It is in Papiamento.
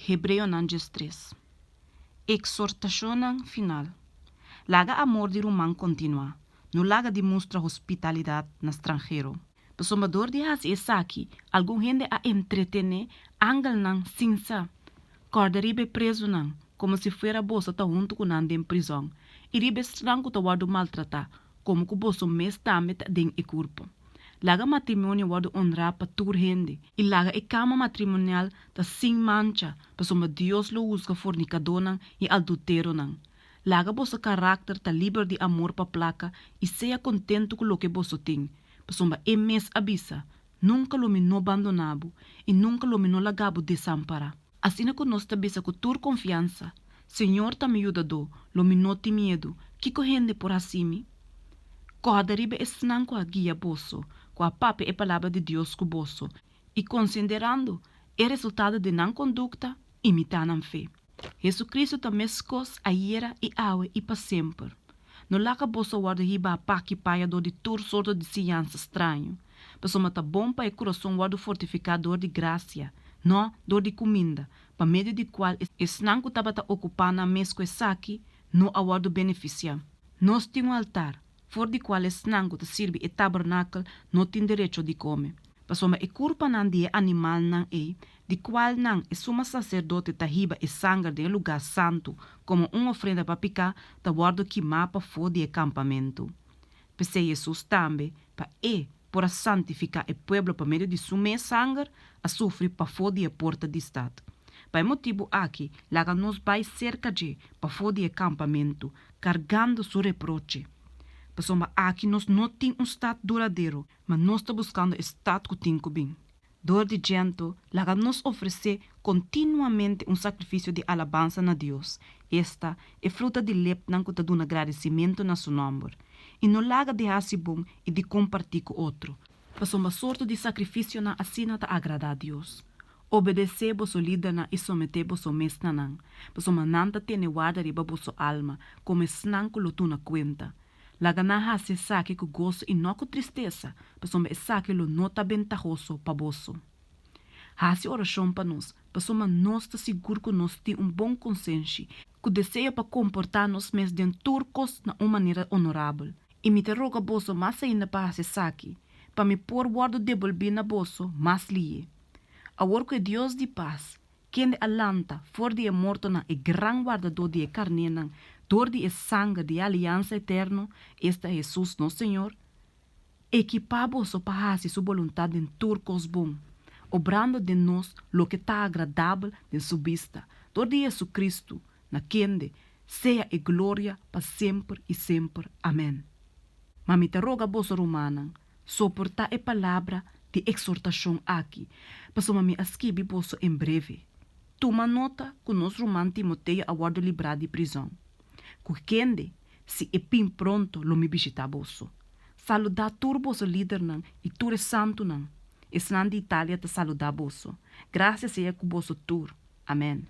Hebreonan 13. Eksortashonnan final. Laga amor di ruman kontinuá. No laga di mustra hospitalidat na stranhero. Pasobra dor di hasi esaki, algun hende a entretené angelnan sin sa. Kòrda riba e prezunan, komo si fuera boso ta huntu ku nan den prizòn, i riba esnan ku ta wòrdu maltratá, komo ku boso mes tambe ta den e kurpo. Laga matrimonio wòrdu onrá pa tur hende, i laga e kama matrimonial ta sin mancha, pasobra Dios lo husga fornikadónan i adulteronan. Laga boso karakter ta liber di amor pa plaka i sea kontentu ku loke boso tin, pasobra E mes a bisa, Nunka lo mi no bandoná bo, i nunka lo mi no laga bo desampará. Asina ku nos ta bisa ku tur konfiansa, Señor ta mi yudadó, lo mi no tin miedu, kiko hende por hasi mi? Kòrda riba esnan ku a guia boso, ku a papia e palabra di Dios ku boso, i konsiderando e resultado di nan kondukta, imitá nan fe. Hesukristu ta meskos ayera i awe i pa semper. No laga boso wòrdu hibá paki paya dor di tur sorto di siñansa straño, pasobra ta bon pa e kurason wòrdu fortifiká dor di grasia, no dor di kuminda, pa medio di kual esnan ku tabata okupá nan mes ku esaki no a wòrdu benefisiá. Nos tin un altar, for di kual esnan ku ta sirbi e tabernakel no tin derecho di kome. Pasobra e kurpanan di e animalnan ei, di kualnan e suma saserdote ta hiba e sanger den e lugá santu komo un ofrenda pa piká, ta wòrdu kimá pafó di e kampamentu. P'esei Hesus tambe, pa e por a santifiká e pueblo pa medio di su mes sanger, a sufri pafó di e porta di stat. Pa e motibu aki, laga nos bai serka dje pafó di e kampamentu, kargando su reproche. Pasobra aki nos no tin un stat duradero, ma nos ta buskando e stat ku tin ku bin. Dor di djento, laga nos ofresé kontinuamente un sakrifisio di alabansa na Dios, esta, e fruta di lepnan ku ta duna gradisimentu na su nòmber. I no laga di hasi bon i di kompartí ku otro, pasobra sorto di sakrifisionan asina ta agradá Dios. Obedesé boso lidernan i someté boso mes na nan, pasobra nan ta tene warda riba boso alma, komo esnan ku lo tuna kuenta. Laga nan hasi esaki ku goso i no ku tristesa, pasobra esaki lo no ta bentahoso pa boso. Hasi orashon pa nos, pasobra nos ta sigur ku nos tin un bon konsenshi, ku deseo pa komportá nos mes den tur kos na un manera onorabel. I mi ta roga boso mas ainda pa hasi esaki, pa mi por wòrdu debolbí na boso mas lihé. Awor ku e Dios di pas, kende a lanta for di e mortonan e gran wardadó di e karnénan dor di e sanger di e aliansa eterno, esta Hesus nos Señor, ekipá boso pa hasi su boluntat den tur kos bon, obrando den nos loke ta agradabel den su bista, dor di Hesukristu, na kende sea e gloria pa semper i semper. Amèn. Ma mi ta roga boso, rumannan, Soportá e palabra di eksortashon aki, pasobra mi a skibi boso en breve. Tuma nota ku nos ruman Timoteo a wòrdu librá di prizòn, ku kende, si e bin pronto, lo mi bishitá boso. Saludá tur boso lidernan i tur e santunan. Esnan di Italia ta saludá boso. Grasia sea ku boso tur. Amèn.